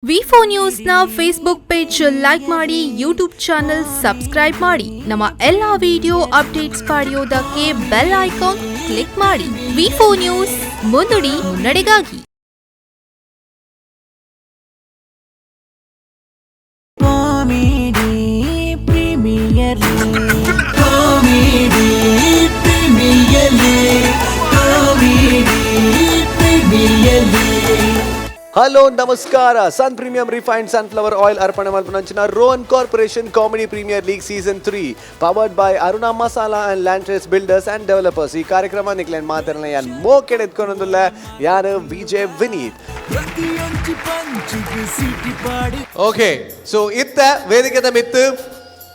V4 ನ್ಯೂಸ್ನ Facebook page like ಮಾಡಿ, YouTube channel subscribe ಮಾಡಿ. ನಮ್ಮ ಎಲ್ಲ ವಿಡಿಯೋ ಅಪ್ಡೇಟ್ಸ್ ಪಡೆಯೋದಕ್ಕೆ bell icon click ಮಾಡಿ. ವಿ4 ನ್ಯೂಸ್, ಮುನ್ನುಡಿ ಮುನ್ನಡೆಗಾಗಿ. Comedy premier league, comedy premier league, comedy premier league. Hello ನಮಸ್ಕಾರ. Sun Premium refined sunflower oil ಅರ್ಪಣೆ ಮಲ್ಪನಂಚಿನ Rohan corporation comedy premier league season 3, powered by Aruna masala and land trace builders and developers. ಈ ಕಾರ್ಯಕ್ರಮ ನಿಕ್ಲೇನ್ ಮಾತಾಡಲ್ಲ ಯಾನ್ ಮೋಕೆಡ್ ಎತ್ಕೊಂಡೊಂದುಲ್ಲ ಯಾರು ವಿಜಯ್ ವಿನೀತ್. ಪ್ರತಿಯೊಂಜಿ ಪಂಚಿಗೆ city ಪಾಡಿ. Okay, ಸೊ ಇತ್ತ ವೇದಿಕೆದ ಮಿತ್ತು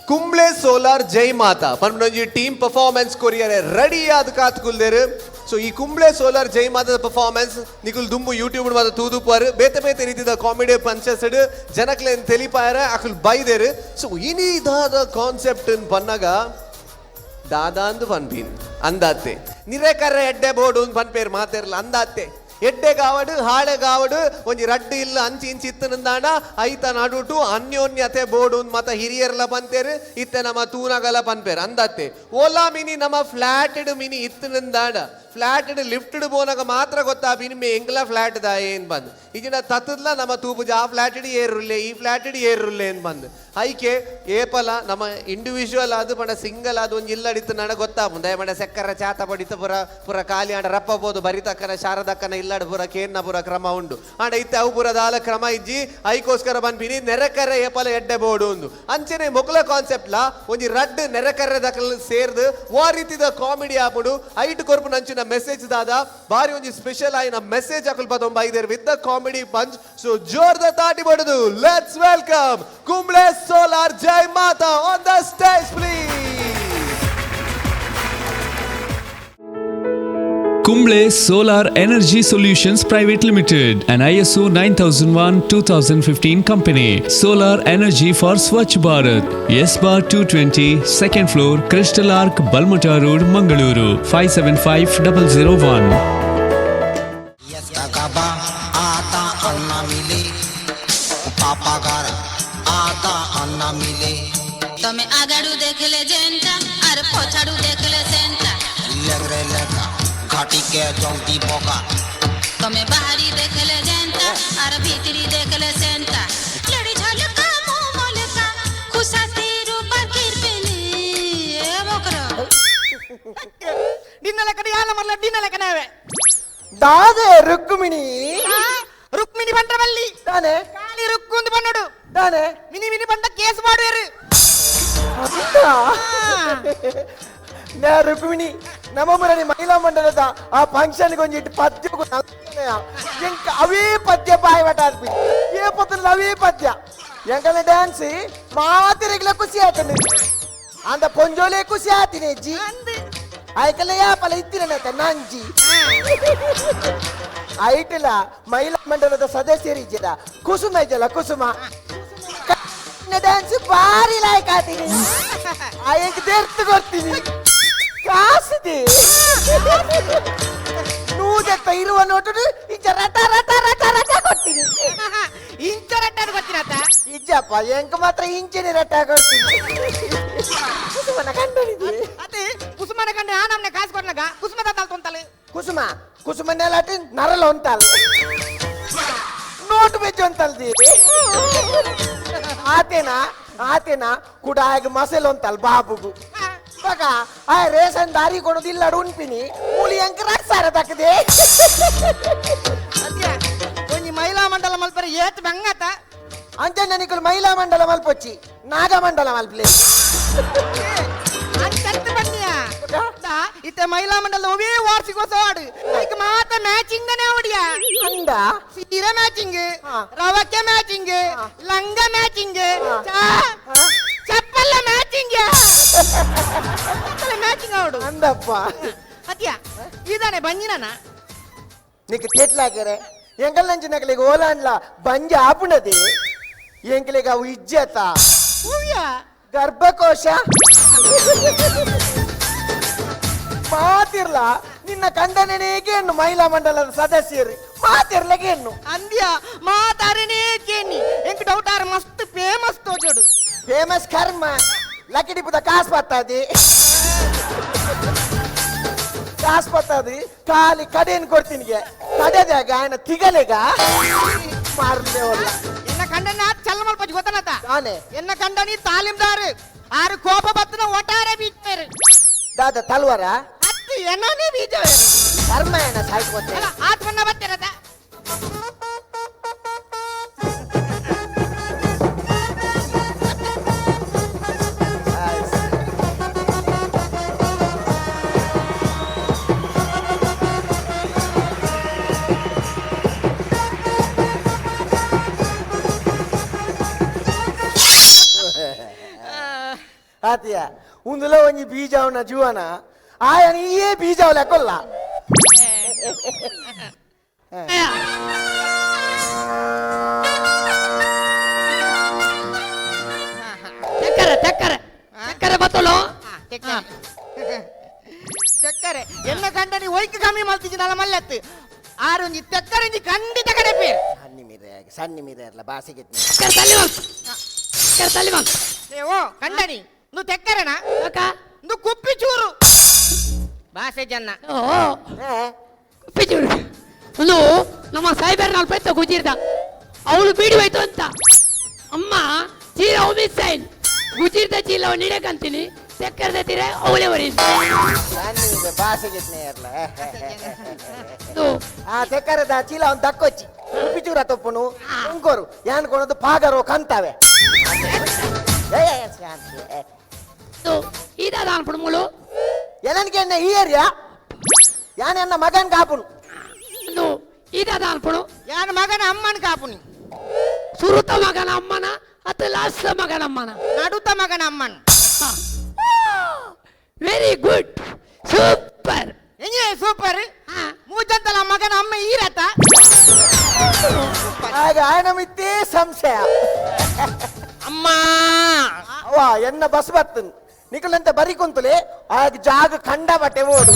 ಕುಂಬ್ಳೆ ಸೋಲಾರ್ ಜೈ ಮಾತಾ ಪನ್ಪುನೊಂಜಿ ಟೀಮ್ ಪರ್ಫಾರ್ಮೆನ್ಸ್ ಕೊರಿಯರೆ ರೆಡಿ ಆದ್ ಕಾತ್ ಕುಲ್ದೇರು. ಸೊ ಈ ಕುಂಬ್ಳೆ ಸೋಲಾರ್ ಜೈ ಮಾತಾದ ಪರ್ಫಾರ್ಮೆನ್ಸ್ ನಿಕುಲ್ ದುಂಬು ಯೂಟ್ಯೂಬ್ ಮಾತ ತೂದುಪಾರು. ಬೇತೆ ಬೇತೆ ರೀತಿದ ಕಾಮಿಡಿ ಪಂಚಸ್ ಜನಕ್ಲೇನ್ ತೆಲಿಪಾಯರ ಅಕುಲ್ ಬೈದೇರು. ಸೊ ಇನಿ ದಾದ ಕಾನ್ಸೆಪ್ಟ್ ಪನ್ನಾಗ ದಾದಾಂದು ಪನ್ಪೀನ್ ಅಂದಾತ್ತೆ ನಿರೆಕರ್ರೆ ಎಡ್ಡೆ ಬೋರ್ಡು ಪನ್ಪೇರು ಮಾತೇರ್ಲ ಅಂದಾತ್ತೆ. ಎಡ್ಡೆ ಗಾವಡು ಹಾಳೆ ಗಾವಡು ಒಂಜಿ ರಡ್ಡು ಇಲ್ಲ ಅಂಚಿ ಇಂಚಿ ಇತ್ತನಂದಾಂಡ ಐತ ನಡುಟು ಅನ್ಯೋನ್ಯತೆ ಬೋಡು ಮತ ಹಿರಿಯರ್ಲ ಪಂತೇರು, ಇತ್ತೆ ನಮ್ಮ ತೂನಗಲ ಪನ್ಪೇರು ಅಂದಾತ್ತೆ. ಓಲಾ ಮಿನಿ ನಮ್ಮ ಫ್ಲಾಟೆಡ್ ಮಿನಿ ಇತ್ತನಂದಾಂಡ ಫ್ಲಾಟೆಡ್ ಲಿಫ್ಟೆಡ್ ಪೋನಾಗ ಮಾತ್ರ ಗೊತ್ತಾಪಿನಿ ಮೇ ಎಂಗ್ಲ ಫ್ಲಾಟ್ ದ ಏನ್ ಬಂದ್ ಈಜಿನ ತತ್ತದ್ಲ ನಮ್ಮ ತೂಪುಜ ಆ ಫ್ಲಾಟೆಡ್ ಏರುಲ್ಲೆ ಈ ಫ್ಲಾಟೆಡ್ ಏರುಲ್ಲೆ ಏನ್ ಬಂದ್. ಐಕೆ ಏಪಲ ನಮ್ಮ ಇಂಡಿವಿಜುವಲ್ ಅದು ಪಂಡ ಸಿಂಗಲ್ ಅದು ಒಂಜಿ ಇಲ್ಲಡಿತ್ತು ನಡ ಗೊತ್ತಾಪುಂಡು. ದಯಮಂಡ ಸಕ್ಕರೆ ಚಾತ ಪಡಿತ ಪುರ ಪುರ ಖಾಲಿ ಆಂಡ ರಪ್ಪ ಬೋದು ಬರಿತಕ್ಕನ ಶಾರದಕ್ಕನ ಇಲ್ಲಡ ಪುರ ಕೇನ್ನ ಪುರ ಕ್ರಮ ಉಂಡು. ಆಂಡ ಇತ್ತೆ ಅವು ಪುರ ದಾಲ ಕ್ರಮ ಇಜ್ಜಿ. ಐಕೋಸ್ಕರ ಪನ್ಪಿನಿ ನೆರೆಕರೆ ಏಪಲ ಎಡ್ಡೆ ಬೋಡು ಉಂದು. ಅಂಚನೆ ಮೊಕಲ ಕಾನ್ಸೆಪ್ಟ್ ಲಾ ಒಂಜಿ ರಡ್ಡ್ ನೆರೆಕರೆ ದಕಲ್ ಸೇರ್ದು ವಾ ರೀತಿದ ಕಾಮಿಡಿ ಆಪುಂಡು, ಐಟ್ ಕೊರ್ಪು ನಂಚಿನ ಮೆಸೇಜ್ ದಾದ ಬಾರಿ ಒಂಜಿ ಸ್ಪೆಷಲ್ ಆಯಿನ ಮೆಸೇಜ್ ಅಕುಲ್ ಪದೊಂಬ ಐದೇರ್ with the comedy punch. So ಜೋರ್ದ ತಾಟಿ ಬಡದು let's welcome Kumble solar Jai Mata on the stage, please. Kumble Solar Energy Solutions Private Limited, an ISO 9001-2015 company. Solar energy for Swachh Bharat. S Bar 220, second floor, Crystal Arc, Balmata Road, Mangaluru, 575001. ಗಬ ಆತ ಅನ್ನ ಮಿಲೆ ಪಾಪಗಾರ ಆತ ಅನ್ನ ಮಿಲೆ. ତମେ ଆଗାଡୁ ଦେଖିଲେ ଯେନ୍ତା ଆର ପଛାଡୁ ଦେଖିଲେ ସେନ୍ତା। ಲೆಗ್ರೆ leg ଘାଟିକେ ଜଲ୍ଦି ପକା। ତମେ ବାହାରି ଦେଖିଲେ ଯେନ୍ତା ଆର ଭିତିରି ଦେଖିଲେ ସେନ୍ତା। ଲଡ଼ି ଝଲକା ମୁଁ ମଲକା ଖୁସାତିରୁ ବାକିର ପିନି ଏ ମକର। ಡಿನ್ನಲಕಡೆ ಯಾಲ ಮರ್ಲ ಡಿನ್ನಲಕನವೆ. ದಾದೆ ರುಕ್ಮಿಣಿ. ರುಕ್ಮಿಣಿ ಬಂಡ್ರವಲ್ಲಿ. ತಾನೆ. ಕಾಲಿ ರುಕ್ಕು ಬಂದೋಡು. ತಾನೆ. ಮಿನಿ ಮಿನಿ ಬಂಡ ಕೇಸ್ ಮಾಡುವೆರು. ನಾ ರುಕ್ಮಿಣಿ, ನಮ್ಮ ಮುರನಿ ಮಹಿಳಾ ಮಂಡಲದ ಆ ಫಂಕ್ಷನ್ ಗೊಂಜಿ ಇಟ್ಟು ಪದ್ಯ ಎಂಕ ಅವೇ ಪದ್ಯ ಬಾಯಿ ಮಟ ಅನ್ಪಿ ಏ ಪತ್ರ ಅವೇ ಪದ್ಯ ಎಂಕನ ಡ್ಯಾನ್ಸ್ ಮಾತಿರಿಗ್ಲ ಖುಷಿ ಆತನೆ ಅಂದ ಪೊಂಜೋಲೆ ಖುಷಿ ಆತಿನಿ ಜಿ ಆಯ್ಕಲ್ಲ ಯಾಪಲ ಇತ್ತಿರನ ನಂಜಿ ಐಟಿಲ ಮಹಿಳಾ ಮಂಡಲದ ಸದಸ್ಯರಿಜ್ಜದ ಕುಸುಮ ಇಜ್ಜಲ್ಲ ಕುಸುಮ ಡ್ಯಾನ್ಸ್ ಭಾರಿ ಲಾಯ್ಕ್ ಆತೀನಿ ಆಯಂಕ್ ದೇರ್ತು ಕೊಡ್ತೀನಿ ಕಾಸಿದೆ ನೂದೆತ್ತ ಇರುವ ನೋಟು ಇಂಚ ರಟ ರಟ ರಟ ರಟ ಕೊಡ್ತೀನಿ. ಇಂಚ ರಟ್ಟಾಡು ಗೊತ್ತಿನತ. ಇಜ್ಜಪ್ಪ, ಎಂಕ್ ಮಾತ್ರ ಇಂಚಿನ ರಟ ಕೊಡ್ತೀನಿ. ಕುಸುಮನ ಕಂಡನಿದೆ. ಅದೇ ಕುಸುಮನ ಕಂಡ ಆ ನಮ್ನೆ ಕಾಸು ಕೊಡ್ನಾಗ ಕುಸುಮ ತಾತಾಲ್ ತೊಂತಾಳೆ. ಕುಸುಮ ಕುಸುಮನೆಲ್ಲ ನರಲ ಉಂಟಲ್ಲ ನೋಟು ಬೆಜ್ಜು ಅಂತಲ್ದಿ ಆತೇನಾ ಆತೇನಾ ಕೂಡ ಆಗ ಮಸೆಲ್ ಅಂತಲ್ ಬಾಬುಗು ಬಗ ಆ ರೇಷನ್ ದಾರಿ ಕೊಡೋದಿಲ್ಲ ಉನ್ಪಿನಿ ಮೂಲಿ ಅಂಕ ರಸಾರ ತಕ್ಕದೆ. ಅದ್ಯ ಒಂಜಿ ಮಹಿಳಾ ಮಂಡಲ ಮಲ್ಪರೆ ಏತ್ ಬಂಗತ. ಅಂಚೆ ನಿಕುಲು ಮಹಿಳಾ ಮಂಡಲ ಮಲ್ಪೊಚ್ಚಿ ನಾಗಮಂಡಲ ಮಲ್ಪಲೆ. ಅಂಚಂತ ಬನ್ನಿಯ ಇತ್ತೆ ಮಹಿಳಾ ಮಂಡಲದ ಒವೇ ವಾರ್ಷಿಕೋತ್ಸವ ಆಡು ಐಕ್ ಮಾತ ಮ್ಯಾಚಿಂಗ್ ನೇ ಅವಡಿಯ. ಅಂದ. ಸೀರೆ ಮ್ಯಾಚಿಂಗ್, ರವಕ್ಕೆ ಮ್ಯಾಚಿಂಗ್, ಲಂಗ ಮ್ಯಾಚಿಂಗ್, ಚಪ್ಪಲ್ಲ ಮ್ಯಾಚಿಂಗ್ ಮ್ಯಾಚಿಂಗ್ ಅವಡು. ಅಂದಪ್ಪ. ಅತ್ಯ ಇದಾನೆ ಬಂಜಿನ. నీకు తెట్లాగరే ఎంకల్ నుంచి నకలికి ఓలాండ్ల బంజ ఆపునది ఎంకలికి అవు ఇజ్జత. ಹೂವ್ಯ. ಗರ್ಭಕೋಶ ಮಾತಿರ್ಲ ನಿನ್ನ ಕಂಡನೇಗೆ ಮಹಿಳಾ ಮಂಡಲದ ಸದಸ್ಯರು. ಮಾತೆರ್ಲೆಗೆ ಎನ್ನು ಅಂದ್ಯ ಮಾತಾರನೇ ಕೇನಿ ಎಂಕ್ ಡೌಟ್ ಆರ್ ಮಸ್ತ್ ಫೇಮಸ್ ತೋಜೋಡು ಫೇಮಸ್ ಕರ್ಮ ಲಕಿಡಿಪುದ ಕಾಸ್ ಬತ್ತಾದಿ ಕಾಸ್ ಬತ್ತಾದಿ ಖಾಲಿ ಕಡೆಯನ್ನು ಕೊಡ್ತೀನಿ ಕಡೆದಾಗ ఆయన ತಿಗಲೆಗ ಮಾರ್ಲೇವಲ್ಲ ಎನ್ನ ಕಂಡನ ಚಲ್ಲ ಮಲ್ಪಜಿ ಗೊತ್ತನತ ತಾನೆ ಎನ್ನ ಕಂಡನಿ ತಾಲಿಂದಾರು ಆರು ಕೋಪ ಬತ್ತನ ಒಟಾರೆ ಬೀಚೇರು ದಾದ ತಲ್ವಾರ ಅತ್ತು ಎನ್ನನೇ ಬೀಜವೇರು ಕರ್ಮ ಏನ ಸಾಯ್ಕೋತೆ ಅಲ್ಲ ಆತ್ಮನ್ನ ಬತ್ತಿರತ ಆತಿಯ ಉಂದುಲ ಒಂಜಿ ಬೀಜವನ ಜೀವನ ಆಯನ ಈಯೇ ಬೀಜವ ಲೆಕ್ಕೊಲ್ಲ ಚಕ್ಕರೆ ಚಕ್ಕರೆ ಚಕ್ಕರೆ ಬತ್ತಲು ತೆಕ್ಕರೆ ಎನ್ನ ಕಂಡನಿ ಒಯ್ಕ್ ಕಮ್ಮಿ ಮಲ್ತಿಜಿನಲ್ಲ ಮಲ್ಲತ್ತು ಆರೊಂಜಿ ತೆಕ್ಕರೆಂಜಿ ಖಂಡಿತ ಕಡೆಪಿ ಸಣ್ಣ ಮೀರೆ ಸಣ್ಣ ಮೀರೆ ಇರಲ್ಲ ಬಾಸಿಗೆ ಚಕ್ಕರೆ ತಲ್ಲಿ ಬಂತು ಚಕ್ಕರೆ ತಲ್ಲಿ ಬಂತು ಓ ಕಂಡನಿ ನು ತೆಕ್ಕರೆನ ಅಕ್ಕ ನು ಕುಪ್ಪಿ ಚೂರು ಬಾಸೆ ಜನ್ನ ಓ ಕುಪ್ಪಿ ಚೂರು ಒಂದು ನಮ್ಮ ಸಾಯ್ಬೇರ್ ನಾಲ್ಕು ಪೈತ ಗುಜಿರ್ದ ಅವಳು ಬೀಡಿ ಹೋಯ್ತು ಅಂತ ಅಮ್ಮ ಚೀಲ ಮಿಸ್ ಆಯ್ತು ಗುಜಿರ್ದ ಚೀಲ ನೀಡಕ್ಕಂತೀನಿ ಚಕ್ಕರದ ತೀರ ಅವಳೇ ಹೊರಿ ಸಣ್ಣ ಮೀರೆ ಬಾಸಿಗೆ ಇರಲ್ಲ ಆ ತೆಕ್ಕರದ ಚೀಲ ಒಂದು ದಕ್ಕೊಚ್ಚಿ ಪಿಚೂರ ತೊಪ್ಪುನು ಉಂಕೋರು ಯಾನ್ ಕೊನದು ಪಾಗರೋ ಕಂತಾವೆ ಇದಾದ ಅನ್ಪಡು ಎನನ್ಗೆ ಎನ್ನ ಈ ಏರಿಯಾ ಯಾನ್ ಎನ್ನ ಮಗನ್ ಕಾಪುನು ಒಂದು ಇದಾದ ಅನ್ಪಡು ಯಾನ ಮಗನ ಅಮ್ಮನ ಕಾಪುನಿ ಸುರುತ ಮಗನ ಅಮ್ಮನ ಅತ್ತ ಲಾಸ್ಟ್ ಮಗನ ಅಮ್ಮನ ನಡುತ ಮಗನ ಅಮ್ಮನ್ ವೆರಿ ಗುಡ್ ಸೂಪರ್ ಎಂಜೆ ಸೂಪರ್ ಮೂಜಂತಲ ಮಗನ ಅಮ್ಮ ಈರತ ಆಗ ಆಯನ ಮಿತ್ತೇ ಸಂಶಯ ಅಮ್ಮ ಅವ ಎನ್ನ ಬಸ್ ಬರ್ತನ್ ನಿಕಲಂತ ಬರಿ ಕುಂತಲೆ ಆಗ ಜಾಗ ಕಂಡ ಬಟ್ಟೆ ಓಡು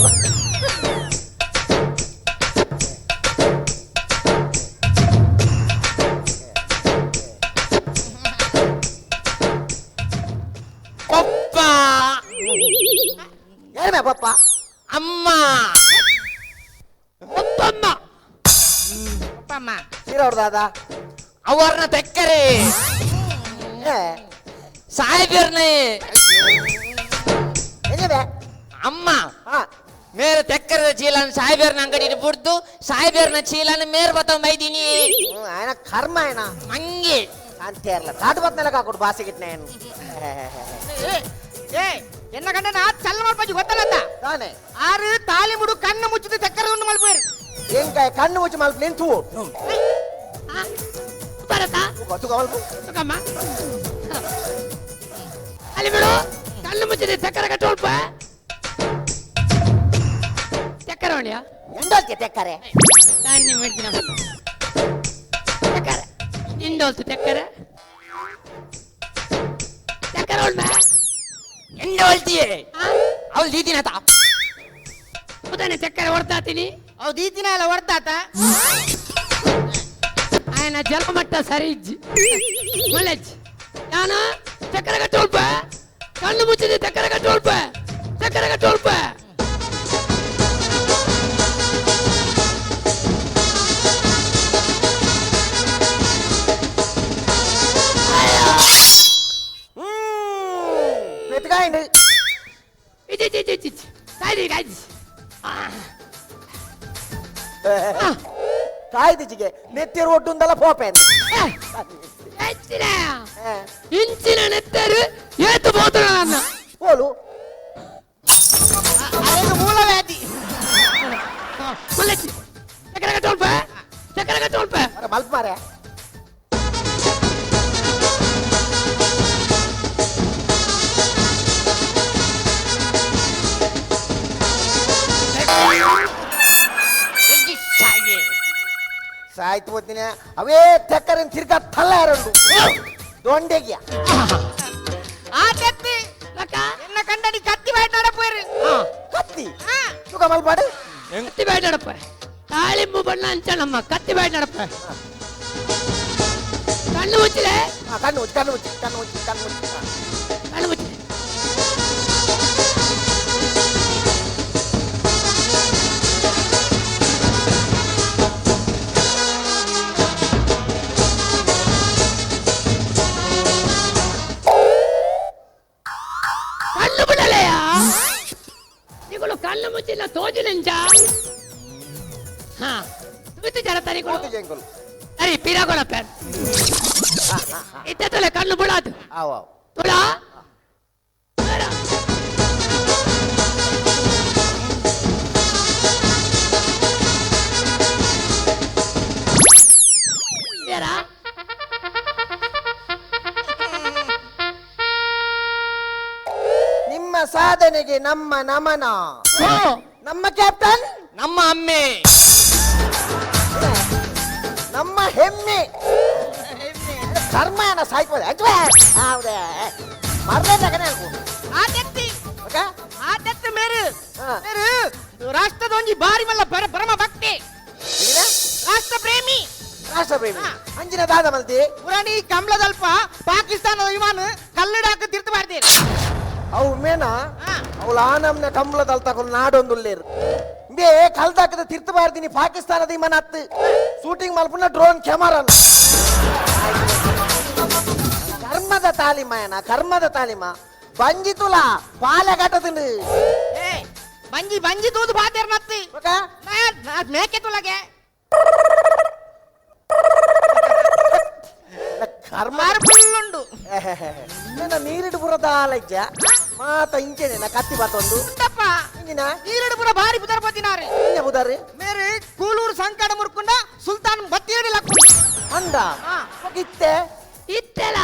ಪಪ್ಪ ಏನ ಪಪ್ಪ ಅಮ್ಮ ಒಪ್ಪಮ್ಮ ಪಪ್ಪಮ್ಮ ಸೀರವ್ರ ದಾದಾ ಅವರ್ನ ತೆಕ್ಕರೆ ಸಾಹೇಬರ್ನ ಎಲ್ಲಿದೆ ಅಮ್ಮ ಮೇರೆ ತೆಕ್ಕರದ ಚೀಲನ ಸಾಹೇಬರ್ನ ಅಂಗಡಿ ಬುಡ್ದು ಸಾಹೇಬರ್ನ ಚೀಲನ ಮೇರ್ ಬತ್ತೊಂಬೈದೀನಿ ఆయన ಕರ್ಮ ఆయన ಹಂಗೆ అంతే అట్లా తాటు బత్తನೆల కాకుడు బాసిగిట్ నేను ಏ ಎನ್ನ ಗಂಡನ ಚಲ್ಲ ಮಲ್ಪಜಿ ಗೊತ್ತಲ್ಲತ್ತ ತಾನೆ ಆರು ತಾಲಿ ಮುಡು ಕಣ್ಣು ಮುಚ್ಚಿದ ತೆಕ್ಕರೆ ಉಂಡು ಮಲ್ಪೇರು ಎಂಕಾಯ ಕಣ್ಣು ಮುಚ್ಚಿ ಮಲ್ಪ ನಿಂತು ಬರತಾ ತುಕ ಮಲ್ಪ ಸುಖಮ್ಮ ಅಲ್ಲಿ ಬಿಡು ಕಣ್ಣು ಮುಚ್ಚಿದೆ ಚಕ್ಕರೆ ಕಟ್ಟೋಲ್ಪ ಚಕ್ಕರೆ ಹೊಣಿಯ ಎಂಡೋಲ್ತಿ ತೆಕ್ಕರೆ ತಾನಿ ಮಾಡ್ತೀನಿ ಚಕ್ಕರೆ ನಿಂಡೋಲ್ತು ಚಕ್ಕರೆ ಚಕ್ಕರೆ ಉಳ್ಮೆ ಎಂಡೋಲ್ತಿಯೇ ಅವಳು ದೀದಿನ ತಾ ಉದಾನೆ ಚಕ್ಕರೆ ಹೊಡ್ತಾತೀನಿ ಅವ್ ದೀದಿನ ಅಲ್ಲ ಹೊಡ್ತಾತ ఆయన ಜಲಮಟ್ಟ ಸರಿ ಇಜ್ಜಿ ಮುಳ್ಳಜ್ಜಿ ನಾನು ಚಕ್ಕರೆ ಕಟ್ಟೋಲ್ಪ ಕಣ್ಣು ಮುಚ್ಚಿದೆ ಚಕ್ಕರೆ ಕಟ್ಟೋಲ್ಪ ಚಕ್ಕರೆ ಕಟ್ಟೋಲ್ಪ పెట్టుకాయండి ఇచ్చి ఇచ్చి ఇచ్చి ఇచ్చి కాయది కాయది ಕಾಯ್ದಿಜಿಗೆ ನೆತ್ತಿರು ಒಟ್ಟುಂದಲ್ಲ ಪೋಪೆಂದು ಇಂಚಿನ ಇಂಚಿನ ನೆತ್ತರು ಏತು పోతున్నా అన్న పోలు ಅದೇನು ಮೂಲ ವ್ಯಾಧಿ ಮುಳ್ಳಜ್ಜಿ ಚಕ್ಕರೆ ಕಟ್ಟೋಲ್ಪ ಚಕ್ಕರೆ ಕಟ್ಟೋಲ್ಪ ಮಲ್ಪ ಮಾರೆ ಸಾಯ್ತು ಹೋಗ್ತೀನಿ ಅವೇ ತೆಕ್ಕರನ್ ತಿರ್ಗಾ ತಲ್ಲ ಯಾರಂಡು ದೊಂಡೆಗಿಯ ಆ ಕತ್ತಿ ಎನ್ನ ಕಂಡನಿ ಕತ್ತಿ ಬಾಯ್ತಾಡ ಪೋಯ್ರಿ ಕತ್ತಿ ತುಕ ಮಲ್ಪಾಡು ಕತ್ತಿ ಬಾಯ್ತಾಡಪ್ಪ ತಾಳಿಂಬು ಬಣ್ಣ ಅಂಚ ನಮ್ಮ ಕತ್ತಿ ಬಾಯಿ ನಡಪ ಕಣ್ಣು ಮುಚ್ಚಿಲೆ ಕಣ್ಣು ಮುಚ್ಚಿ ಕಣ್ಣು ಮುಚ್ಚಿ ಕಣ್ಣು ಮುಚ್ಚಿ ಕಣ್ಣು ಮುಚ್ಚಿ ಕಣ್ಣು ಮುಚ್ಚಿ ಕಣ್ಣು ಬಿಡಲೆಯ ನಿಗಳು ಕಣ್ಣು ಮುಚ್ಚಿಲ್ಲ ತೋಜಿಲಿಂಚ ಹಾ ತುಮಿತು ಜನ ತನಿಗಳು ಅರೆ ಪಿರಾಗೋಣ ಪ್ಯಾನ್ ಇತ್ತಲೆ ಕಣ್ಣು ಬಿಡಾದು ತುಳಾ ನಿಮ್ಮ ಸಾಧನೆಗೆ ನಮ್ಮ ನಮನ. ನಮ್ಮ ಕ್ಯಾಪ್ಟನ್, ನಮ್ಮ ಅಮ್ಮೆ, ನಮ್ಮ ಹೆಮ್ಮೆ. ಕರ್ಮನ ಸಾಯ್ಬೋದು ರಾಷ್ಟ್ರದ ಒಂಜಿ ಬಾರಿ ಮಲ್ಲ ಪರಮ ಭಕ್ತಿ, ರಾಷ್ಟ್ರ ಪ್ರೇಮಿ. ರಾಷ್ಟ್ರ ಪ್ರೇಮಿ ಅಂಜಿನ ದಾದ ಮಲ್ತಿ ಪುರಾಣಿ ಕಮಲದಲ್ಪ ಪಾಕಿಸ್ತಾನದ ವಿಮಾನ ಕಲ್ಲಡಾಕ ತಿರ್ತು ಮಾಡ್ತೀರಿ. ಅವು ಮೇನ ಅವಳು ಆನಮ್ನ ಕಂಬಳದಲ್ಲಿ ತಗೊಂಡು ನಾಡೊಂದುಲ್ಲೇರು ಬೇ ಕಲ್ದಾಕದ ತಿರ್ತು ಬಾರ್ದಿನಿ ಪಾಕಿಸ್ತಾನದ ವಿಮಾನ ಹತ್ತು ಶೂಟಿಂಗ್ ಮಲ್ಪುನ ಡ್ರೋನ್ ಕ್ಯಾಮರಾ. ಕರ್ಮದ ತಾಲಿಮ ಏನ ಕರ್ಮದ ತಾಲಿಮ ಬಂಜಿತುಲ ಪಾಲಘಟದಿಂದ ಬಂಜಿ ಬಂಜಿ ತೂದು ಬಾತೇರ್ ಮತ್ತಿ ಮೇಕೆ ತುಲಗೆ ಕರ್ಮ ಫುಲ್ಲುಂಡು. ನನ್ನ ನೀರಿಡು ಪುರದ ಆಲಜ್ಜ ಮಾತ ಇಂಚೆನೆ ನಾ ಕತ್ತಿ ಬಾತೊಂದು ಇಂಜಿನ ನೀರಿಡು ಪುರ ಭಾರಿ ಬುದರ್ ಬತ್ತಿನಾರೆ ಇಂಜ ಬುದಾರಿ ಮೇರೆ ಕೂಲೂರು ಸಂಕಟ ಮುರ್ಕುಂಡ ಸುಲ್ತಾನ್ ಬತ್ತಿಯಡಿ ಲಕ್ಕು ಅಂದ ಇತ್ತೆ ಇತ್ತೆಲ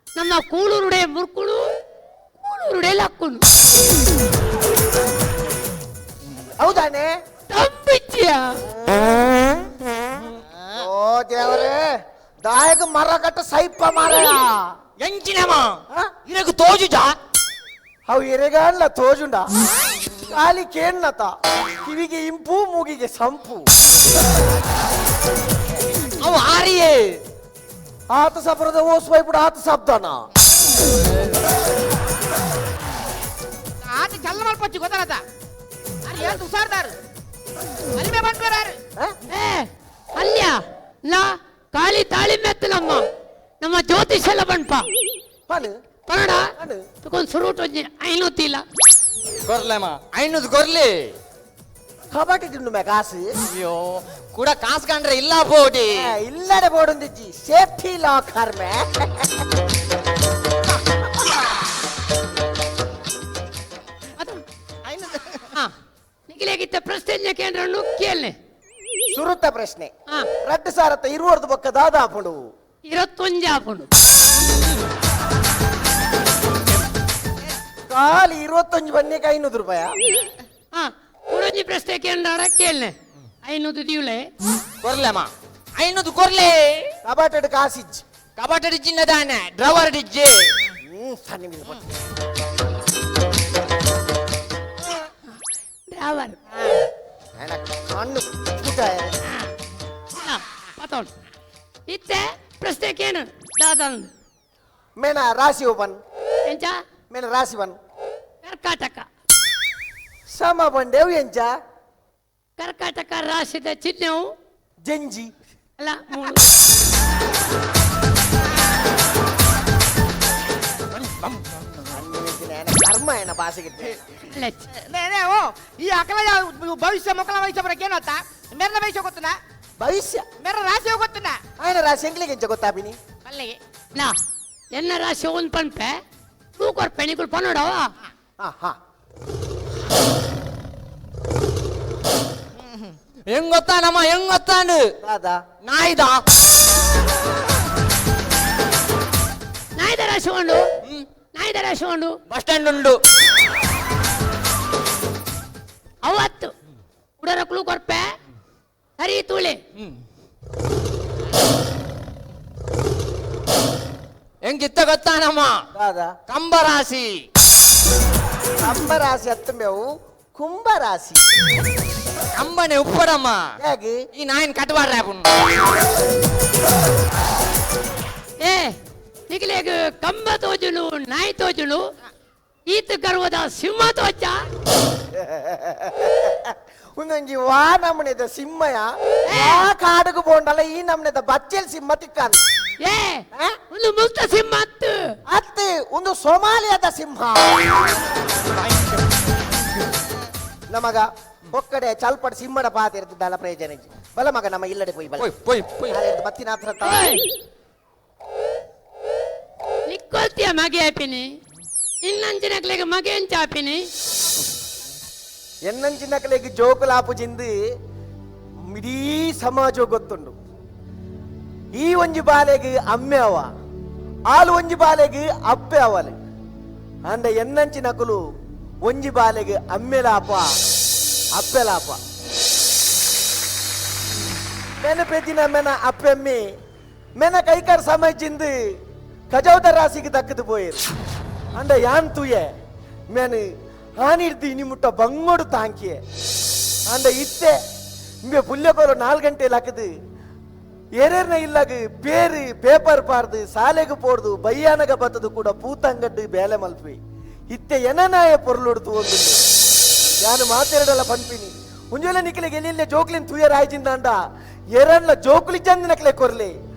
ನಮ್ಮ ಕೂಲೂರುಡೆ ಮುರ್ಕುಡು ಕೂಲೂರುಡೆ ಲಕ್ಕುನು ಹೌದಾನೆ ತಂಬಿಚ್ಚಿಯ. ಓ ದೇವರೇ ದಾಯಕ ಮರ ಕಟ್ಟ ಸೈಪ ಮಾರಯ ಎಂಚಿನಮ ಇರಗು ತೋಜುಜಾ ಅವು ಎರೆಗಾನ್ಲ ತೋಜುಂಡ ಕಾಲಿ ಕೇನ್ನತ ಕಿವಿಗೆ ಇಂಪು ಮೂಗಿಗೆ ಸಂಪು ಅವು ಆರಿಯೇ ಆತ ಸಪರದ ಓಸ್ ವೈಪುಡ ಆತ ಶಬ್ದನ ಆತ ಚಲ್ಲ ಮಲ್ಪಚ್ಚಿ ಗೊತ್ತಾರತ ಅರಿ ಏನ್ ಹುಷಾರ್ದಾರು ಅರಿಮೆ ಬಂದ್ಬರಾರು. ಏ ಅಲ್ಯ ಲಾ ಕಾಳಿ ತಾಳಿ ಮೆತ್ತಲಮ್ಮ ನಮ್ಮ ಜ್ಯೋತಿಷ್ ಎಲ್ಲ ಬಣ್ಪ ಪನಡ ತುಕೊಂದು ಸುರೂಟ್ ಒಂಜಿ ಐನೂತಿಲ್ಲ ಕೊರ್ಲೆಮ ಐನೂದು ಕೊರ್ಲಿ ಕಬಡ್ಡಿ ತಿಂಡು ಮೇ ಕಾಸು ಅಯ್ಯೋ ಕೂಡ ಕಾಸು ಕಂಡ್ರೆ ಇಲ್ಲ ಬೋಡಿ ಇಲ್ಲಡೆ ಬೋಡೊಂದಿಜ್ಜಿ ಸೇಫ್ಟಿ ಲಾಕರ್ ಮೇ ನಿಖಿಲೇಗಿತ್ತ ಪ್ರಶ್ನೆ ಕೇಂದ್ರನ್ನು ಕೇಳನೆ ಸುರುತ ಪ್ರಶ್ನೆ ರಡ್ಡು ಸಾರತ್ತ ಇರುವರ್ದು ಬೊಕ್ಕ ದಾದಾಪುಂಡು ಇರತ್ತೊಂಜಾಪುಂಡು ಖಾಲಿ 21 ಬನ್ನಿಗೆ 500 ರೂಪಾಯ. ಕುಡೊಂಜಿ ಪ್ರಶ್ನೆ ಕೇಂದ್ರ ಕೇಳನೆ 500 ದಿವ್ಲೆ ಕೊರ್ಲೆಮ 500 ಕೊರ್ಲೆ ಕಬಾಟೆಡ್ ಕಾಸಿಜ್ಜಿ ಕಬಾಟೆಡ್ ಚಿನ್ನದಾನೆ ಡ್ರವರ್ ಡಿಜ್ಜೆ ಡ್ರವರ್ ಕಣ್ಣು ಪತೋಳು ಇತ್ತೆ ಪ್ರಶ್ನೆ ಕೇನು ದಾದಂದು ಮೇನ ರಾಶಿ ಓಪನ್ ಎಂಚ ಮೇನ ರಾಶಿ ಒನ್ ಕರ್ಕಾಟಕ ಸಮ ಬಂಡೇವು ಎಂಚ ಕರ್ಕಾಟಕ ರಾಶಿದ ಚಿಹ್ನೆವು ಜಂಜಿ ಅಲ್ಲ ಮೂರು ಕರ್ಮ ಏನ ಭಾಷೆಗೆ ಓ ಈ ಅಕಲ ಭವಿಷ್ಯ ಮೊಕಲ ಭವಿಷ್ಯ ಬರಕ್ಕೆ ಏನತ್ತ ಮೆರ್ನ ಭವಿಷ್ಯ ಗೊತ್ತನ ಭವಿಷ್ಯ ಮೆರ ರಾಶಿ ಗೊತ್ತನ ಆಯ್ನ ರಾಶಿ ಎಂಗ್ಲಿಗೆ ಎಂಚ ಗೊತ್ತಾಪಿನಿ ಅಲ್ಲಿಗೆ ಲಾ ಎನ್ನ ರಾಶಿ ಒಂದು ಪನ್ಪೆ ತೂ ಕೊರ್ಪೆ ನಿಕುಲ್ ಪನ್ನೋಡವ ಹಾ ಹಾ ಹೆಂಗ್ ಗೊತ್ತಾನಮ್ಮ ಹೆಂಗ್ ಗೊತ್ತಾನು ನಾಯ್ದ ನಾಯ್ದ ರಾಶಿ ಉಂಡು ನಾಯ್ದ ರಾಶಿ ಉಂಡು ಬಸ್ ಸ್ಟ್ಯಾಂಡ್ ಉಂಡು ಅವತ್ತು ಉಡರ ಕುಳು ಕೊರ್ಪೆ ಸರಿ ತೂಳೆ ಹೆಂಗಿತ್ತ ಗೊತ್ತಾನಮ್ಮ ಕಂಬರಾಶಿ ಕಂಬರಾಶಿ ಅತ್ತಂಬೆವು ಕುಂಭರಾಶಿ. ಕಂಬನೆ ಉಪ್ಪಡಮ್ಮ. ಈ ನಾಯಿನ್ ಕಟ್ವಾಡ್ರೆ ಏ ನಿಗಲೇಗ ಕಂಬ ತೋಜುನು ನಾಯಿ ತೋಜುನು ಈತ ಗರ್ವದ ಸಿಂಹ ತೋಚ. ಒಂದೊಂಜಿ ವಾ ನಮ್ಮನೆದ ಸಿಂಹಯ ಆ ಕಾಡುಗು ಬೋಂಡಲ್ಲ ಈ ನಮ್ಮನೆದ ಬಚ್ಚಲ್ ಸಿಂಹ ತಿಕ್ಕಾನ. ಏ ಒಂದು ಮುಕ್ತ ಸಿಂಹ ಅತ್ತು ಅತ್ತೆ ಒಂದು ಸೊಮಾಲಿಯಾದ ಸಿಂಹ. ನಮಗ ಒಕ್ಕಡೆ ಚಲ್ಪಡ್ ಸಿಂಹಡ ಪಾತಿರ್ತಿದ್ದಲ್ಲ ಪ್ರಯೋಜನ ಬಲ ಮಗ ನಮ್ಮ ಇಲ್ಲಡೆ ಪೋಯ್ ಬಲ ಪೋಯ್ ಪೋಯ್ ಬತ್ತಿನ ಹತ್ರ ನಿಕ್ಕೊಲ್ತಿಯ ಮಗೆ ಆಪಿನಿ ಇನ್ನಂಚಿನಕ್ಲೆಗ್ ಮಗೆ ಎಂಚಾಪಿನಿ ಎನ್ನಂಚಿನಕ್ಲೆಗ್ ಜೋಕುಲಾಪು ಜಿಂದು ಇಡೀ ಸಮಾಜ ಗೊತ್ತುಂಡು. ಈ ಒಂಜಿ ಬಾಲೆಗ್ ಅಮ್ಮೆ ಅವ ಆಲು ಒಂಜಿ ಬಾಲೆಗ್ ಅಪ್ಪೆ ಅವಲು ಅಂಡ ಎನ್ನಂಚಿನಕುಲು ಒಂಜಿ ಬಾಲೆಗ್ ಅಮ್ಮೆಲಾಪ ಅಪ್ಪೆಲಾಪ. ಮೆನ ಪೆದಿನ ಮೆನ ಅಪ್ಪೆಮ್ಮಿ ಮೆನ ಕೈಕಾರ್ ಸಮಯಜಿಂದು ಕಜೌದ ರಾಸಿಗೆ ದಕ್ಕದು ಪೋಯರು ಅಂಡ ಯಾನ್ ತುಯೆ ಮೆನು ಆನಿಡ್ದು ಇನಿ ಮುಟ್ಟ ಬಂಗೋಡು ತಾಂಕಿಯೆ ಅಂಡ ಇತ್ತೆ ಇಂಬೆ ಪುಲ್ಯಕೋರು 4 ಗಂಟೆ ಲಕ್ಕದು ಏರೇರ್ನ ಇಲ್ಲಾಗ ಪೇರು ಪೇಪರ್ ಪಾರ್ದು ಸಾಲೆಗೆ ಪೋರ್ದು ಬಯ್ಯಾನಗ ಬತ್ತದು ಕೂಡ ಪೂತಂಗಡ್ಡು ಬೇಲೆ ಮಲ್ಪಿ ಇತ್ತೆ ಎನನಾಯ ಪೊರ್ಲುಡ್ತು ಒಂದು ಯಾನು ಮಾತೆರಡಲ್ಲ ಪನ್ಪಿನಿ ಮುಂಜಾನೆ ನಿಕ್ಲೆಗೆ ಎಲ್ಲಿಲ್ಲ ಜೋಕ್ಲಿನ್ ತುಯರ್ ಆಯ್ಜಿಂದಾಂಡ ಎರಡ್ಲ ಜೋಕ್ಲಿ ಚಂದ ನಕ್ಲೆ ಕೊರ್ಲಿ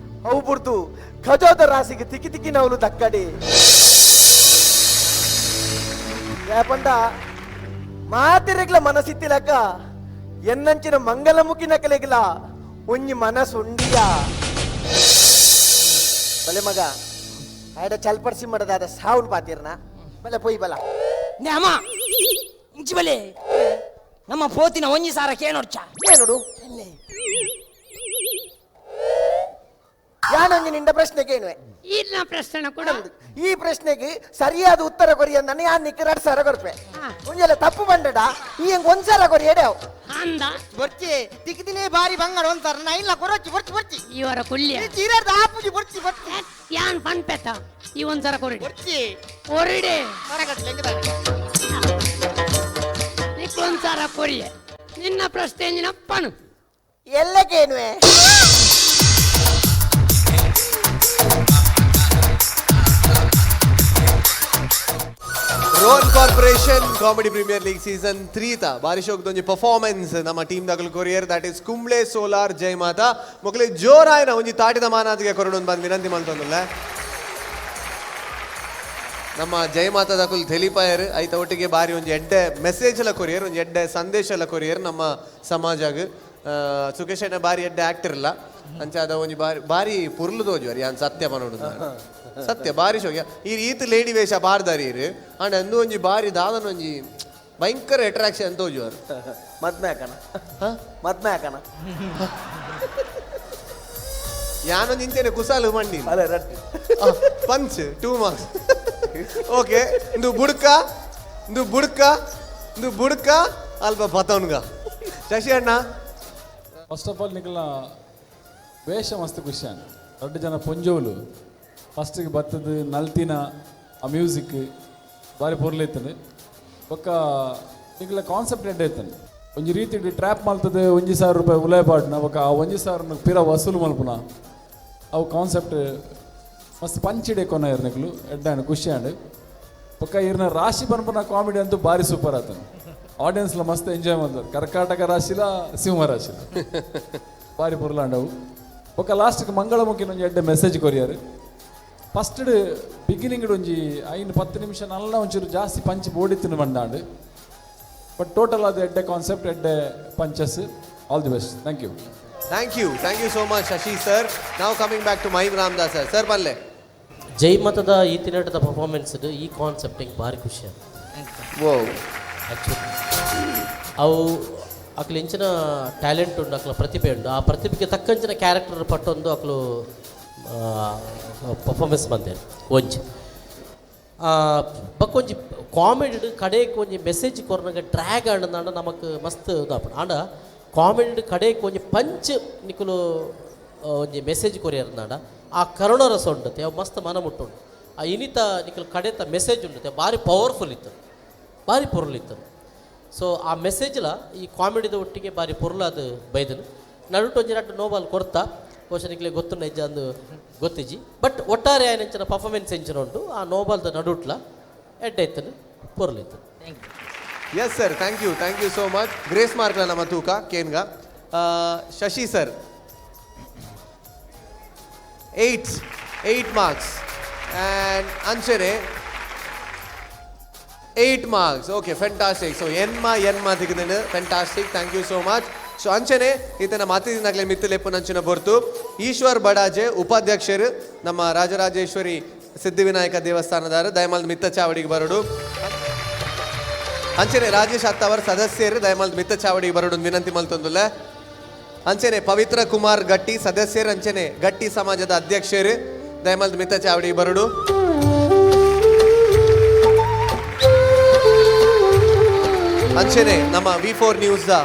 ಅವು ಬುಡ್ದು ಖಜೋದ ರಾಸಿಗೆ ತಿಕ್ಕಿ ತಿಕ್ಕಿ ನವಲು ದಕ್ಕಡಿ ಯಾಪಂಡ ಮಾತಿರಗ್ಲ ಮನಸ್ಸಿತ್ತಿಲಕ್ಕ ಎನ್ನಂಚಿನ ಮಂಗಲಮುಖಿ ನಕಲೆಗ್ಲ ಒಂಜಿ ಮನಸ್ಸುಂಡಿಯಾ ಬಲೆ ಮಗ ಆಯ್ಡ ಚಲ್ಪಡ್ಸಿ ಮಾಡದಾದ ಸಾವುನ್ ಪಾತಿರ್ನ ಬಲೆ ಪೊಯ್ ಬಲ ಅಮ್ಮ ಇಂಚಿ ಬಲೆ ನಮ್ಮ ಪೋತಿನ ಒಂಜಿ ಸಾರ ಕೇನೊಡ್ಚ ಏನೋಡು ಯಾನೊಂಜಿ ನಿಂಡ ಪ್ರಶ್ನೆ ಕೇಳುವೆ ಈರ್ನ ಪ್ರಶ್ನೆ ಕೂಡ ಈ ಪ್ರಶ್ನೆಗೆ ಸರಿಯಾದ ಉತ್ತರ ಕೊರಿ ಅಂದಾನೆ ಯಾನ್ ನಿಕ್ಕ 2 ಸಾರ ಕೊರ್ಪೆ ಒಂಜೆಲ್ಲ ತಪ್ಪು ಬಂಡಡ ಈ ಹೆಂಗ್ 1 ಸಾರ ಕೊರಿ ಎಡೆವು ಅಂದ ಬೊರ್ಚಿ ತಿಕ್ಕಿದಿನೇ ಬಾರಿ ಬಂಗಾರ ಒಂತಾರ ನಾ ಇಲ್ಲ ಕೊರೊಚ್ಚಿ ಬೊರ್ಚಿ ಬೊರ್ಚಿ ಇವರ ಕುಲ್ಯ ಚೀರದ ಆಪುಜಿ ಬೊರ್ಚಿ ಬೊರ್ಚಿ ಯಾನ್ ಪನ್ಪೆತ ಈ 1 ಸಾರ ಕೊರಿಡಿ ಬೊರ್ಚಿ ಕೊರಿಡಿ ಹೊರಗಟ್ಲೆ ನಿಕ್ 1 ಸಾರ ಕೊರಿಯೆ ನಿನ್ನ ಪ್ರಶ್ನೆ ನಿನ್ನಪ್ಪನು ಎಲ್ಲ ಕೇನುವೆ Rohan corporation comedy premier league season 3 ತ ಬಾರಿಶೋಕ್ ದೊಂಜಿ ಪರ್ಫಾರ್ಮೆನ್ಸ್ ನಮ್ಮ ಟೀಮ್ ದಗಲ್ courier that is Kumble solar Jai Mata ಮೊಕಲೆ ಜೋರಾಯನ ಒಂಜಿ ತಾಟಿದ ಮಾನಾದಿಗೆ ಕೊರಡೊಂದು ಬಂದು ವಿನಂತಿ ಮಲ್ತೊಂದುಲ್ಲ. ನಮ್ಮ ಜೈ ಮಾತಾ ದಕುಲ್ ಥೆಲಿಪಾಯರ್ ಐತ ಒಟ್ಟಿಗೆ ಬಾರಿ ಒಂಜಿ ಎಡ್ಡೆ ಮೆಸೇಜ್ ಎಲ್ಲ ಕೊರಿಯರ್ ಒಂಜಿ ಎಡ್ಡೆ ಸಂದೇಶ ಎಲ್ಲ ಕೊರಿಯರ್ ನಮ್ಮ ಸಮಾಜಗ್. ಸುಖೇಶ್ ಅಣ್ಣ ಬಾರಿ ಎಡ್ಡೆ ಆಕ್ಟರ್ ಇಲ್ಲ ಅಂಚಾದ ಒಂಜಿ ಬಾರಿ ಬಾರಿ ಪುರ್ಲು ತೋಜುವರ್ ಯಾನ್ ಸತ್ಯ ಪನೋಡು ಸತ್ಯ ಬಾರಿ ಶೋಕ ಈ ಈತ ಲೇಡಿ ವೇಷ ಬಾರ್ದಾರಿ ಇರು ಅಂಡ್ ಅಂದು ಒಂಜಿ ಬಾರಿ ದಾದನ ಒಂಜಿ ಭಯಂಕರ ಅಟ್ರಾಕ್ಷನ್ ತೋಜುವರು. ಮದ್ಮೆ ಹಾಕಣ ಮದ್ಮೆ ಹಾಕಣ ಯಾನೊಂದು ಇಂಚೆನೆ ಕುಸಾಲು ಮಂಡಿ ಅಲ್ಲ ರಡ್ಡು ಪಂಚ್ 2 ಮಾರ್ಕ್ಸ್. ಓಕೆ ಇಂದು ಬುಡ್ಕ ಇಂದು ಬುಡ್ಕ ಇಂದು ಬುಡ್ಕ ಅಲ್ಪ ಬತವನ್ಗ. ಶಶಿ ಅಣ್ಣ ಫಸ್ಟ್ ಆಫ್ ಆಲ್ ನಿಕಲ್ನ ವೇಷ ಮಸ್ತ್ ಖುಷಿ ಆಂಡ್ ದೊಡ್ಡ ಜನ ಪೊಂಜೋಲು ಫಸ್ಟಿಗೆ ಬತ್ತದ ನಲ್ತಿನ ಆ ಮ್ಯೂಸಿಕ್ ಬಾರಿ ಪೊರ್ಲೈತದೆ ಬೊಕ್ಕ ನಿಕಲ್ನ ಕಾನ್ಸೆಪ್ಟ್ ಎಡ್ಡೆ ಐತನೆ ಒಂಜಿ ರೀತಿ ಟ್ರ್ಯಾಪ್ ಮಲ್ತದೆ 1,000 ರೂಪಾಯಿ ಉಲಾಯ್ ಪಾಡ್ನ ಬೊಕ್ಕ ಆ 1,000 ಪಿರ ವಸೂಲು ಮಲ್ಪುನ ಅವು ಕಾನ್ಸೆಪ್ಟ್ ಮಸ್ತ್ ಪಂಚಿಡೆ ಕೊನ ನಿಕಲು ಎಡ್ಡೆ ಆಂಡ್ ಖುಷಿ ಆಂಡ್ ಬೊಕ್ಕ ಇರ್ನ ರಾಶಿ ಪನ್ಪುನ ಕಾಮಿಡಿ ಅಂತೂ ಬಾರಿ ಸೂಪರ್ ಆತನು ಆಡಿಯನ್ಸ್ಲ ಮಸ್ತ್ ಎಂಜಾಯ್ ಮಾಡ್ತಾರೆ ಕರ್ಕಾಟಕ ರಾಶಿಲ ಸಿಂಹ ರಾಶಿಲ ಬಾರಿ ಪೊರ್ಲಾಂಡವು. ಬೊಕ್ಕ ಲಾಸ್ಟ್ಗೆ ಮಂಗಳಮುಖಿನ ಒಂಜಿ ಎಡ್ಡೆ ಮೆಸೇಜ್ ಕೊರಿಯರ್ ಫಸ್ಟ್ ಬಿಗಿನಿಂಗ್ ಒಂಜಿ 5-10 ನಿಮಿಷ ನಲ್ಲ ಒಂಚೂರು ಜಾಸ್ತಿ ಪಂಚ್ ಬೋಡಿತ್ತಿನ ಬಂದಾಂಡ್ ಬಟ್ ಟೋಟಲ್ ಅದು ಎಡ್ಡೆ ಕಾನ್ಸೆಪ್ಟ್ ಎಡ್ಡೆ punches. All the best. Thank you. Thank you, thank you so much Shashi sir. ನಾವು coming back to Mahim Ramdas sir. Sir ಬಲ್ಲೆ ಜೈ ಮತದ ಈ ತಿನ್ನಟದ ಪರ್ಫಾರ್ಮೆನ್ಸ್ ಈ ಕಾನ್ಸೆಪ್ಟಿಂಗ್ ಭಾರಿ ಖುಷಿ ಆ್ಯಕ್ಚುಲಿ ಅವು ಅಕ್ಲು ಎಂಚಿನ ಟ್ಯಾಲೆಂಟ್ ಉಂಡು ಅಕ್ಲ ಪ್ರತಿಭೆ ಉಂಡು ಆ ಪ್ರತಿಭೆಗೆ ತಕ್ಕಂಚಿನ ಕ್ಯಾರೆಕ್ಟರ್ ಪಟ್ಟೊಂದು ಅಕ್ಲು ಪರ್ಫಾರ್ಮೆನ್ಸ್ ಬಂದೆ ಒಂಜಿ ಬೊಕ್ಕ ಒಂಜಿ ಕಾಮಿಡಿ ಕಡೆಕ್ ಒಂಜಿ ಮೆಸೇಜ್ ಕೊರ್ನಗ ಡ್ರ್ಯಾಗ್ ಆಂಡ ನಮಕ್ ಮಸ್ತ್ ಇದಾಪುಂಡು ಆಂಡ ಕಾಮಿಡಿ ಕಡೆಕ್ ಒಂಜಿ ಪಂಚ್ ನಿಕುಲು ಒಂಜಿ ಮೆಸೇಜ್ ಕೊರಿಯರ್ನಾಂಡ ಆ ಕರುಣರಸ ಉಂಡತೆ ಅವು ಮಸ್ತ್ ಮನ ಮುಟ್ಟುಂಡು ಆ ಇನಿತ ನಿಕುಲು ಕಡೆತ ಮೆಸೇಜ್ ಉಂಡತೆ ಭಾರಿ ಪವರ್ಫುಲ್ ಇತ್ತು ಭಾರಿ ಪೊರ್ಲು ಇತ್ತು. ಸೊ ಆ ಮೆಸೇಜ್ಲ ಈ ಕಾಮಿಡಿದ ಒಟ್ಟಿಗೆ ಬಾರಿ ಪೊರ್ಲಾದ ಬೈದನು ನಡುಟು ಒಂಜಿ ರಡ್ಡ್ ನೋಬಾಲ್ ಕೊರ್ತಾ ಬಹುಶಃ ಗೊತ್ತು ನಿಜ ಅಂದು ಗೊತ್ತಿಜಿ ಬಟ್ ಒಟ್ಟಾರೆ ಆಯ್ನ ಪರ್ಫಾರ್ಮೆನ್ಸ್ ಎಂಚಿನ ಉಂಟು ಆ ನೋಬಾಲ್ದ ನಡುಟ್ಲ ಎಡ್ಡೆ ಇತ್ತನು ಪೊರ್ಲಿತ್ತು. Yes sir, thank you, thank you so much. Grace ಮಾರ್ಕ್ಲ ನಮ್ಮ ತೂಕ ಕೇನ್ಗ. Shashi sir 8 marks and ಅಂಚನೆ 8 marks. Okay, fantastic. So ಎನ್ಮ ಎನ್ಮ ತಿಕ್ಕಿದ್ದೇನೆ. Fantastic, thank you so much. So ಅಂಚನೆ ಈತನ ಮಾತಿನಾಗಲೇ ಮಿತ್ತಲೆಪ್ಪು ನಂಚಿನ ಬೊರ್ತು ಈಶ್ವರ್ ಬಡಾಜೆ ಉಪಾಧ್ಯಕ್ಷರು ನಮ್ಮ ರಾಜರಾಜೇಶ್ವರಿ ಸಿದ್ಧಿವಿನಾಯಕ ದೇವಸ್ಥಾನದಾರ ದಯಮಾಲ್ ಮಿತ್ತ ಚಾವಡಿಗೆ ಬರಡು. ಅಂಚನೆ ರಾಜೇಶ್ ಅತ್ತವರ್ ಸದಸ್ಯರು ದಯಮಾಲ್ ಮಿತ್ತ ಚಾವಡಿಗೆ ಬರಡು ವಿನಂತಿ ಮಲ್ತೊಂದುಲ್ಲ. ಅಂಚನೆ ಪವಿತ್ರ ಕುಮಾರ್ ಗಟ್ಟಿ ಸದಸ್ಯರು ಅಂಚನೆ ಗಟ್ಟಿ ಸಮಾಜದ ಅಧ್ಯಕ್ಷರು ದಯಮಾಲ್ ಮಿತ್ತ ಚಾವಡಿಗೆ ಬರಡು. ಅಂಚನೆ ನಮ್ಮ V4 news the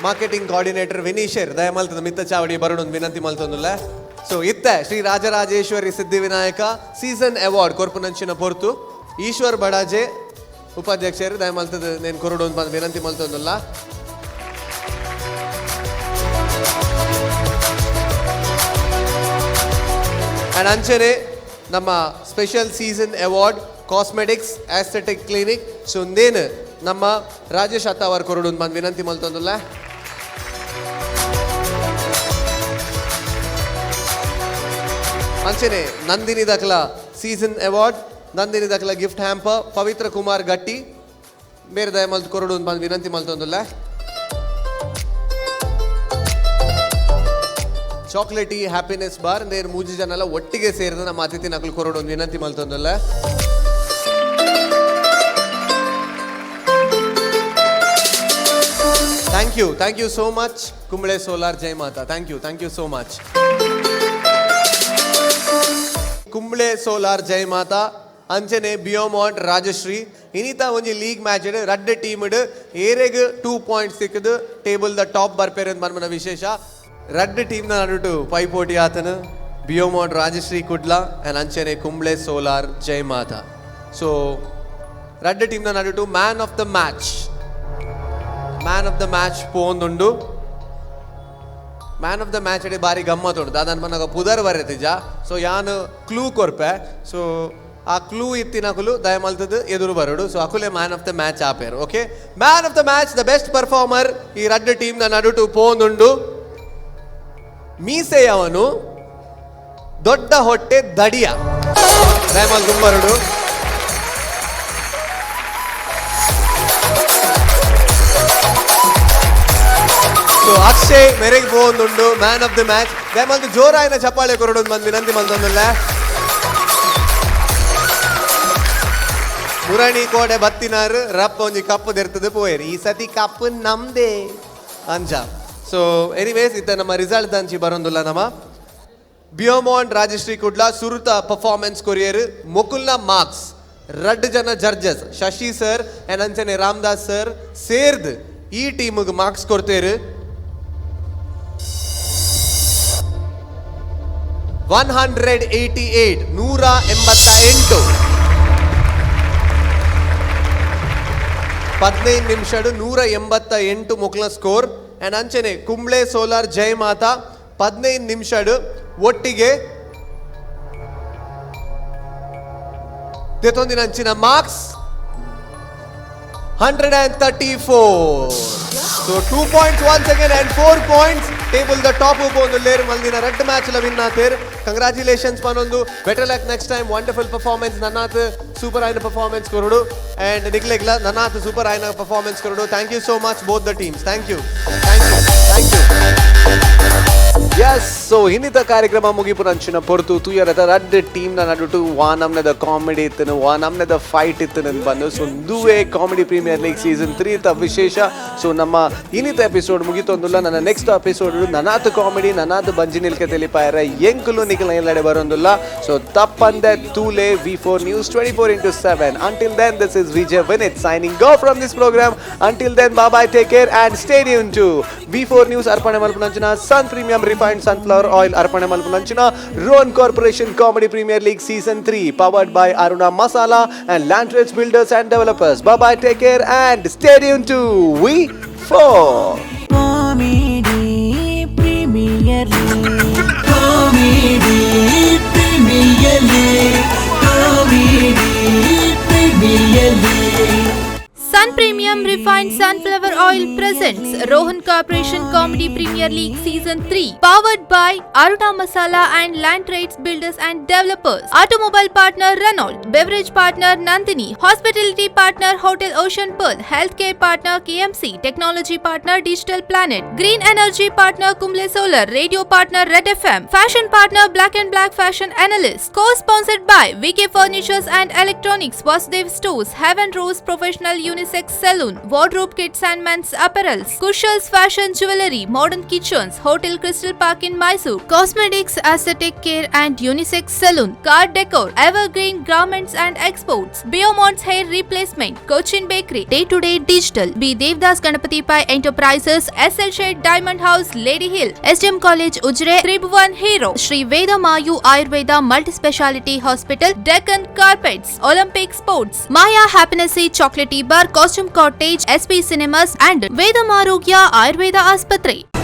marketing coordinator ವಿನೀಶರ್ ದಯಮಾಲ್ತದ ಮಿತ್ತ ಚಾವಡಿ ಬರಡು ವಿನಂತಿ ಮಲ್ತೊಂದುಲ್ಲ. ಸೊ ಇತ್ತ ಶ್ರೀ ರಾಜರಾಜೇಶ್ವರಿ ಸಿದ್ಧಿವಿನಾಯಕ ಸೀಸನ್ ಅವಾರ್ಡ್ ಕೊರ್ಪುನಂಚಿನ ಪೊರ್ತು ಈಶ್ವರ್ ಬಡಾಜೆ ಉಪಾಧ್ಯಕ್ಷರು ದಯಮಾಲ್ತದ ನೇನು ಕೊರಡು ಅಂತ ವಿನಂತಿ ಮಲ್ತೊಂದುಲ್ಲ. ಆ್ಯಂಡ್ ಅಂಚನೆ ನಮ್ಮ special season award cosmetics aesthetic clinic so ನೇನು ನಮ್ಮ ರಾಜೇಶ್ ಅತ್ತಾವರ್ ಕೊರಡು ಅಂತ ವಿನಂತಿ ಮಲ್ತೊಂದುಲ್ಲ. ಅಂಚನೆ ನಂದಿನಿ ದಕ್ಲ ಸೀಸನ್ ಅವಾರ್ಡ್ ನಂದಿನಿ ದಕ್ಲ ಗಿಫ್ಟ್ ಹ್ಯಾಂಪರ್ ಪವಿತ್ರ ಕುಮಾರ್ ಗಟ್ಟಿ ಬೇರೆ ದಯಮಲ್ತ್ ಕೊರಡು ಅಂತ ವಿನಂತಿ ಮಲ್ತೊಂದುಲ್ಲ. ಚಾಕ್ಲೇಟಿ ಹ್ಯಾಪಿನೆಸ್ ಬಾರ್ ನೇರು ಮೂಜಿ ಜನ ಎಲ್ಲ ಒಟ್ಟಿಗೆ ಸೇರಿದ ನಮ್ಮ ಅತಿಥಿ ನಕಲು ಕೊರಡು ಒಂದು ವಿನಂತಿ ಮಲ್ತೊಂದುಲ್ಲ. Thank you, thank you so much Kumble solar Jai Mata. Thank you, thank you so much Kumble solar Jai Mata. ಅಂಚನೆ ಬಿಯೋಮಾಂಟ್ ರಾಜಶ್ರೀ ಇನಿತ ಒಂಜಿ ಲೀಗ್ ಮ್ಯಾಚ್ ಇಡು ರಡ್ಡ್ ಟೀಮ್ ಇಡು ಏರೆಗ್ 2 ಪಾಯಿಂಟ್ಸ್ ಸಿಕ್ಕದು ಟೇಬಲ್ the top ಬರ್ಪೇರೆ ಅಂತ ಮನ್ಮನ ವಿಶೇಷ. ರಡ್ಡ್ ಟೀಮ್ನ ನಡುಟು ಪೈಪೋಟಿ ಆತನು ಬಿಯೋಮಾಂಟ್ ರಾಜಶ್ರೀ ಕುಡ್ಲ ಆ್ಯಂಡ್ ಅಂಚನೆ ಕುಂಬ್ಳೆ ಸೋಲಾರ್ ಜೈ ಮಾತಾ. ಸೊ ರಡ್ಡ್ ಟೀಮ್ನ ನಡುಟು man of the match, man of the match ಪೋಂದುಂಡು. Man of the match ಅಡಿ ಬಾರಿ ಗಮ್ಮತ್ತುಂಡು ದಾದನ್ ಮನಗ ಪುದರ್ ಬರೆತಿಜ. ಸೊ ಯಾನು ಕ್ಲೂ ಕೊರ್ಪೆ, ಸೊ ಆ ಕ್ಲೂ ಇತ್ತಿನಕುಲು ದಯಮಲ್ತದ ಎದುರು ಬರಡು. ಸೊ ಅಕುಲೆ ಮ್ಯಾನ್ ಆಫ್ the match ಆಪೇರು. Okay, man of the match the best performer ಈ ರಡ್ಡ್ ಟೀಮ್ನ ನಡುಟು ಪೋಂದುಂಡು. ಮೀಸೆಯವನು ದೊಡ್ಡ ಹೊಟ್ಟೆ ದಡಿಯ ದಯಮಲ್ ಗುಂಬರುಡು. ಸೊ ಅಕ್ಷಯ್ ಮೆರೆಗ್ ಪೋಂದುಂಡು ಮ್ಯಾನ್ ಆಫ್ the match. ದಯಮಲ್ತು ಜೋರಾಯಿನ ಚಪ್ಪಾಳೆ ಕೊರಡು ಬಂದು ವಿನಂತಿ ಮಲ್ತೊಂದುಲ್ಲ. ಮುರಣಿ ಕೋಡೆ ಬತ್ತಿನಾರು ರಪ್ಪ ಒಂಜಿ ಕಪ್ಪು ದೆರ್ತದೆ ಪೋಯೇರು ಈ ಸತಿ ಕಪ್ಪು ನಮ್ದೇ ಅಂಜ. ಸೊ ಎನಿವೇಸ್ ಇತ್ತ ನಮ್ಮ ರಿಸಲ್ಟ್ ಅಂಚಿ ಬರೋಂದುಲ್ಲ. ನಮ್ಮ ಬಿಯೋಮಾಂಟ್ ರಾಜಶ್ರೀ ಕುಡ್ಲ ಸುರುತ ಪರ್ಫಾರ್ಮೆನ್ಸ್ ಕೊರಿಯರ್ ಮೊಕುಲ್ನ ಮಾರ್ಕ್ಸ್ ರಡ್ಡ್ ಜನ ಜಡ್ಜಸ್ ಶಶಿ ಸರ್ ಆ್ಯಂಡ್ ಅಂಚನೆ ರಾಮದಾಸ್ ಸರ್ ಸೇರ್ದು ಈ ಟೀಮಿಗೆ ಮಾರ್ಕ್ಸ್ ಕೊಡ್ತೇರು. 188 188 15 ನಿಮಿಷಡು 188 ಮೊಕ್ಲ ಸ್ಕೋರ್. ಆ್ಯಂಡ್ ಅಂಚನೆ ಕುಂಬ್ಳೆ ಸೋಲಾರ್ ಜೈ ಮಾತಾ 15 ನಿಮಿಷಡು ಒಟ್ಟಿಗೆ ತೆತ್ತೊಂದಿನ ಅಂಚಿನ marks 134. So 2 points once again and 4 points table the top ಒಂದು ಲೇರ್ ಮಲ್ದಿನ ರಡ್ಡ್ ಮ್ಯಾಚ್ ಲ ವಿನ್ ಆತೇರ್. ಕಂಗ್ರಾಚುಲೇಷನ್ಸ್ ಪನೊಂದು better luck next time. Wonderful performance ನನ್ನಾತ್ super ಆಯ್ನ ಪರ್ಫಾರ್ಮೆನ್ಸ್ ಕೊರಡು ಅಂಡ್ ನಿಕ್ಲೆಗ್ಲ ನನ್ನಾತ್ ಸೂಪರ್ ಆಯ್ನ ಪರ್ಫಾರ್ಮೆನ್ಸ್ ಕೊರಡು. Thank you so much both the teams. Thank you, thank you, thank you. Yes, so ಇನ್ನಿತ ಕಾರ್ಯಕ್ರಮ ಮುಗಿಪುನಂಚಿನ ಪೊರ್ತು ತೂಯರದ ರಡ್ಡ್ ಟೀಮ್ನ ನಡುಟು ವಾ ನಮ್ನದ ಕಾಮಿಡಿ ಇತ್ತನು ವಾ ನಮ್ನದ ಫೈಟ್ ಇತ್ತನು ಬಂದು. ಸೊ ದುವೆ ಕಾಮಿಡಿ ಪ್ರೀಮಿಯರ್ ಲೀಗ್ ಸೀಸನ್ 3 ತ ವಿಶೇಷ. ಸೊ ನಮ್ಮ ಇನ್ನಿತ ಎಪಿಸೋಡ್ ಮುಗಿತೊಂದುಲ್ಲ. ನನ್ನ ನೆಕ್ಸ್ಟ್ ಎಪಿಸೋಡ್ ನನಾತ್ ಕಾಮಿಡಿ ನನಾತ್ ಬಂಜಿ ನಿಲ್ಕೆ ತಿಳಿಪಾಯರ ಎಂಕುಲು ನಿಖಲ ಎಲ್ಲಡೆ ಬರೋಂದುಲ್ಲ. ಸೊ ತಪ್ಪಂದೆ ತೂಲೆ V4 news 24/7. Until then, this is Vijay Vinith signing off from this program. Until then, bye bye, take care and stay tuned to V4 news. ಅರ್ಪಣೆ ಮಲ್ಪುನಂಚಿನ sun premium refined sunflower Sunflower Oil ಅರ್ಪಣೆ ಮಲ್ಪುನಂಚಿನ Rohan Corporation Comedy Premier League Season 3 powered by Aruna Masala and Land Trades Builders and Developers. Bye bye, take care and stay tuned to V4. Comedy Premier League. Comedy Premier League. Comedy Premier League. Sun Premium Refined Sunflower Oil presents Rohan Corporation Comedy Premier League Season 3, powered by Aruna Masala and Land Trades Builders and Developers. Automobile partner Renault, beverage partner Nandini, hospitality partner Hotel Ocean Pearl, healthcare partner KMC, technology partner Digital Planet, green energy partner Kumble Solar, radio partner Red FM, fashion partner Black and Black Fashion Analyst. Co-sponsored by VK Furnitures and Electronics, Vasudev Stores, Heaven Rose Professional Unisex Saloon, Wardrobe Kids and Men's Apparels, Kushal's Fashion Jewelry, Modern Kitchens, Hotel Crystal Park in Mysore, Cosmetics, Aesthetic Care and Unisex Saloon, Car Decor, Evergreen Garments and Exports, Biomont's Hair Replacement, Cochin Bakery, Day to Day Digital, B. Devdas Ganapati Pai Enterprises, SL Shade Diamond House, Lady Hill, SDM College, Ujire, Tribhuvan Hero, Sri Veda Mayu Ayurveda Multi Speciality Hospital, Deccan Carpets, Olympic Sports, Maya Happiness Chocolate Bar, Costume Cottage, SP Cinemas and Veda Marogya Ayurveda Aspatre.